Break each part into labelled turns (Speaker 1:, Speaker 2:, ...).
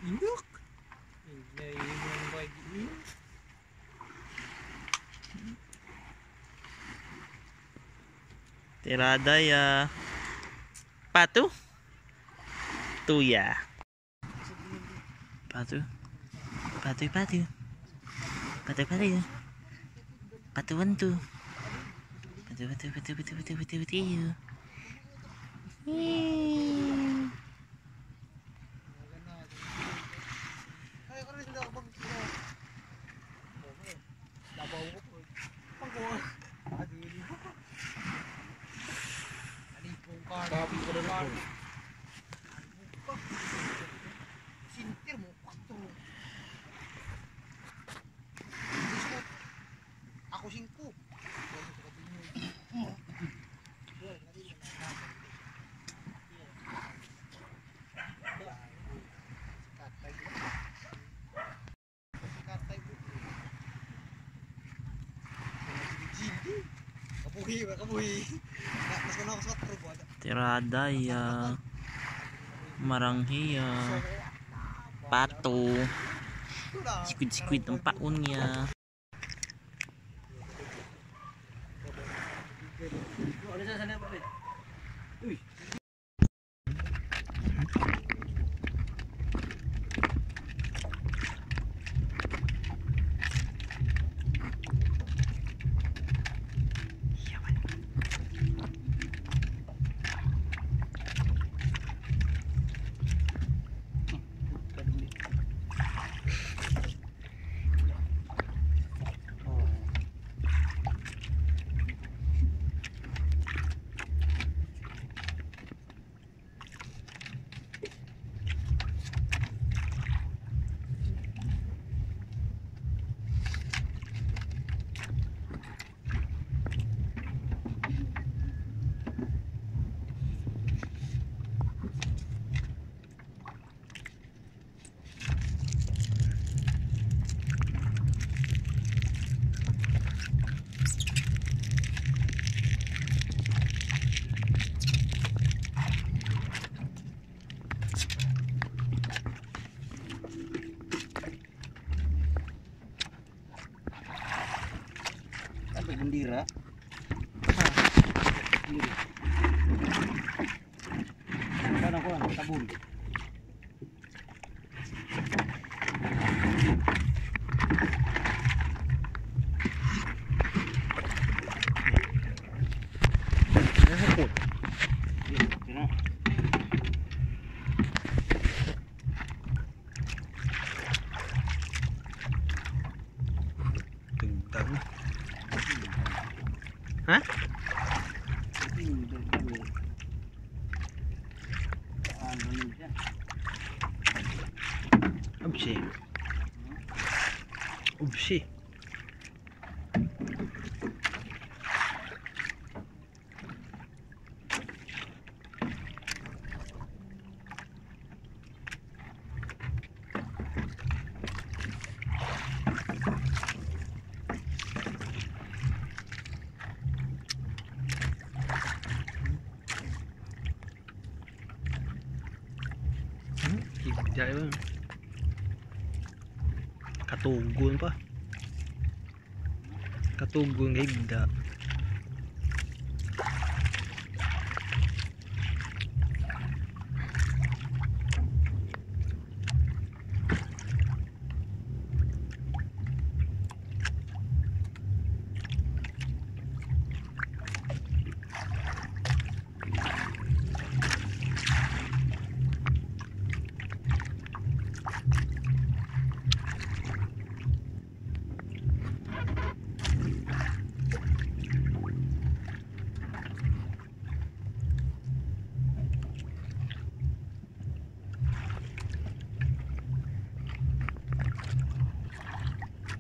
Speaker 1: Inok.
Speaker 2: Tirada ya. Patu. Tuya. Patu. Patu patu. Patu patu. Patu 1 2. Patu patu patu patu patu patu patu.
Speaker 1: Ako 5.
Speaker 2: Tirada ya. Maranghiya. Pato. Squid-squid ang paon niya.
Speaker 3: Bendera. Kana ko ang tabon.
Speaker 2: Ha?
Speaker 3: Ubsi. Ubsi. Katugon pa. Katugon higda.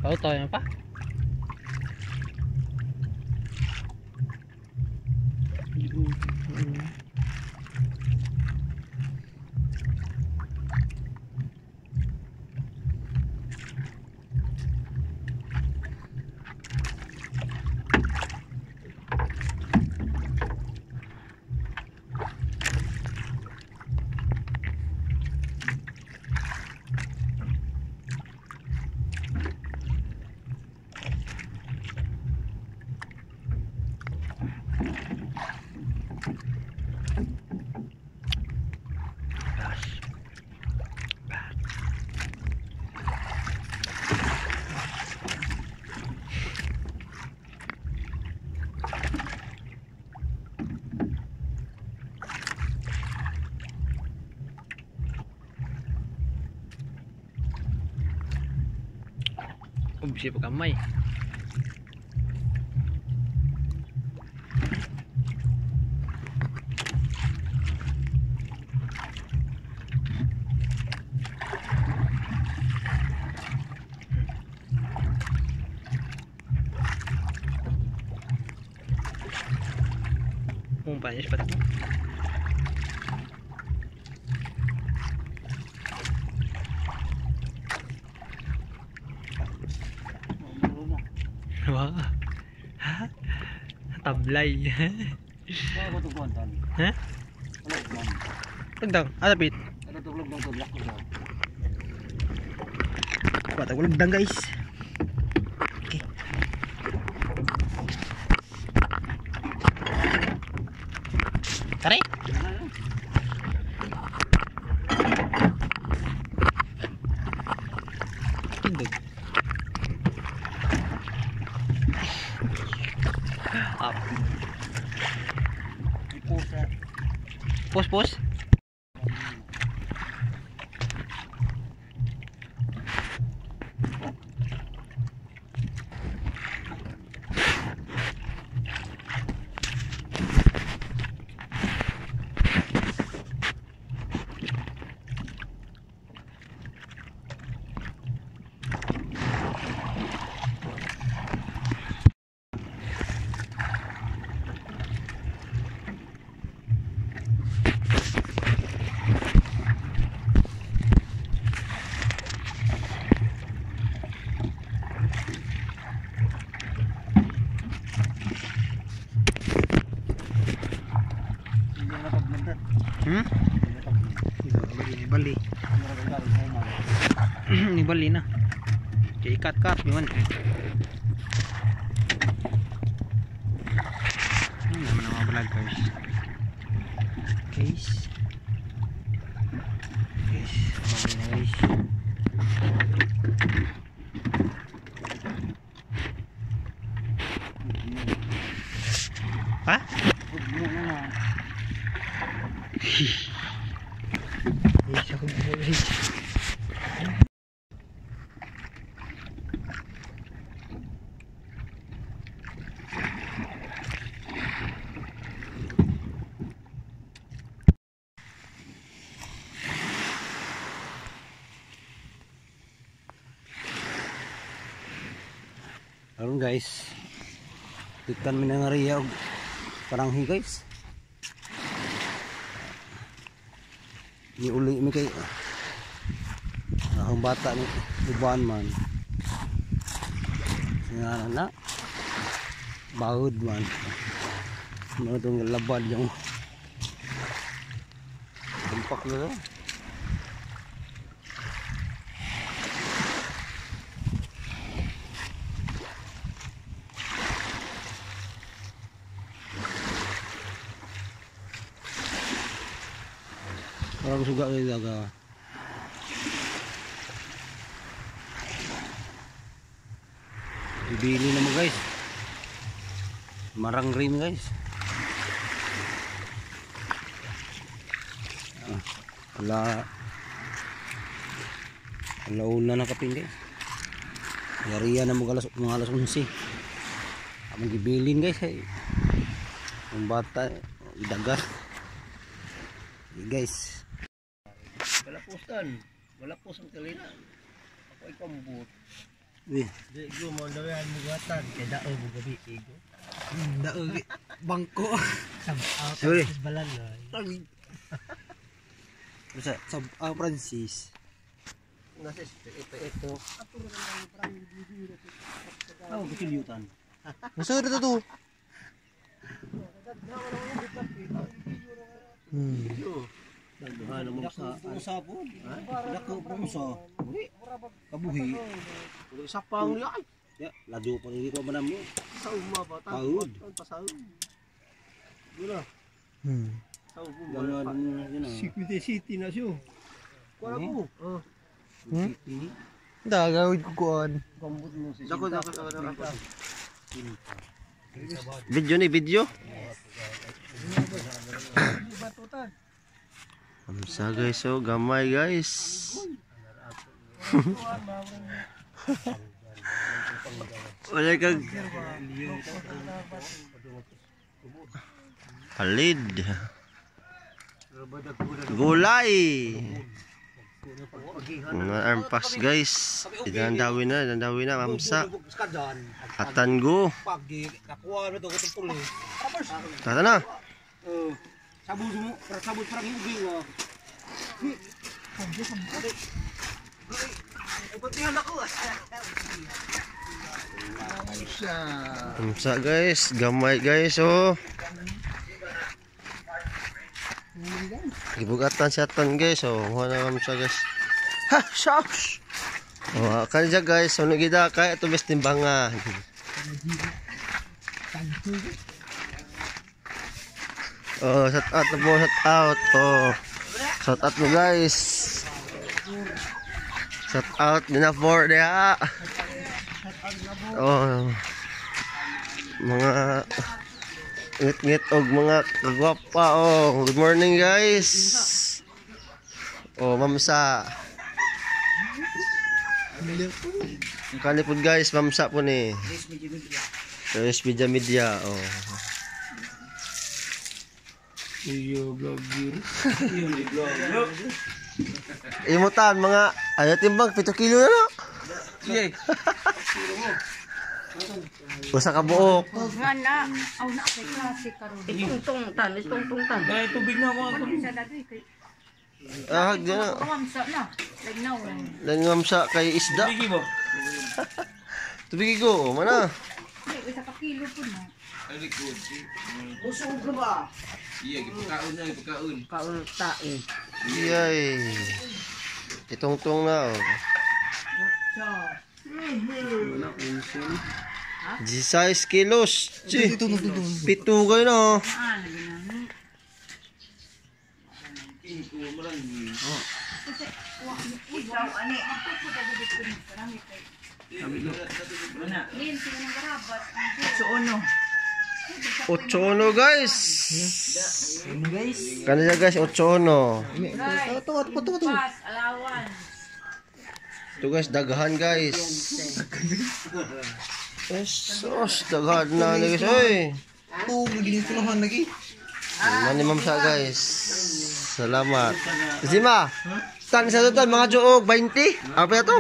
Speaker 3: Kau tahu yang apa? Bas. Ubsi pa kamay. Panis pa ito. Wah. Ha? Tablay. Ha? Tagdang, alapit. Patagulog guys. Okay. Tara. Tindog. Up. Pos pos. Bali. Ni bali na. Ikat kat yun. Ano naman ang mga vloggers. Guys. Guys, bali na guys. Ha? Guys, ako guys.
Speaker 1: Karon guys, tikan mi nga riya og paranghi guys. Niuli mi kay akong bata ni uban man. Nga na bahod man. Mga tong labad yung tumpak na to. Parang suga kayo daga. Bibili na mo guys. Marang rin guys. Wala. Wala na kapin guys. Yariya na mo galas, mga alas 11. Among gibilin guys. Eh. Ang bata idagat. Guys.
Speaker 3: Wala postan. Wala pos ang kalina. Ako ay kambot.
Speaker 1: Di
Speaker 3: go mo daw mo gatan kay dao mo gabi igo.
Speaker 1: Dao bangko.
Speaker 3: Sorry. Balan
Speaker 1: Sa Francis.
Speaker 3: Nasa ito ito. Oh, kutiliutan.
Speaker 1: Masa ito to?
Speaker 3: Sa po. Dako po sa. Kabuhi. Isa pang ay.
Speaker 1: Ya, lado pa rin ko man mo.
Speaker 3: Sa uma ba ta?
Speaker 1: Pagod.
Speaker 3: Pasaw. Gula. City City na siya. Kuha ko.
Speaker 2: Dagawid ko kuan.
Speaker 3: Dako dako dako dako.
Speaker 1: Video ni video. Amsa guys, oh gamay guys. Wala kag palid. Gulay. Mga armpas guys. Idandawi na mamsa. Atango. Tata na.
Speaker 3: Sabot parang yugi nga.
Speaker 1: Mamsa guys, gamay guys oh. Gibugatan si Atan guys oh. Wala mamsa guys. Ha, shucks. Oh, kanija guys, ano gida kay ato bes timbangan. Oh, shout out na po, shout out. Oh. Shout out mo guys. Shout out nina for diha. Oh. Mga ngit-ngit og mga kagwapa oh. Good morning guys. Oh, mamsa. Kanipod guys, mamsa po ni. Guys, media media oh.
Speaker 3: Iyo vlogger.
Speaker 1: Imutan mga ayo timbang 7 kilo na no. Usa ka buok.
Speaker 4: Nga na, aw na kay klase karon.
Speaker 5: Itungtong tan, itungtong tan.
Speaker 2: Dahil tubig na ako.
Speaker 4: Sa dadoy kay
Speaker 1: Ah, di na.
Speaker 4: kawamsa na. Lagnaw.
Speaker 1: Lan mamsa kay isda.
Speaker 2: Tubig mo.
Speaker 1: Tubig ko, mana.
Speaker 4: Ay, isa ka kilo po na.
Speaker 5: Kaon tae.
Speaker 1: Yay. Itungtong na oh. 16 kilos. Chi. Pito kayo na oh.
Speaker 4: Ah, lagi na.
Speaker 5: Ikaw ani.
Speaker 4: Lin, sila ng garabat.
Speaker 5: Suono.
Speaker 1: 8-1 guys. Kanila guys, 8-1.
Speaker 4: Pas, alawan.
Speaker 1: Ito guys, daghan guys. Jesus, daghan na ni guys. Oy.
Speaker 2: Lagi.
Speaker 1: Mani mamsa guys. Salamat. Zima. Tan sa total mga joog 20. Apa ya to?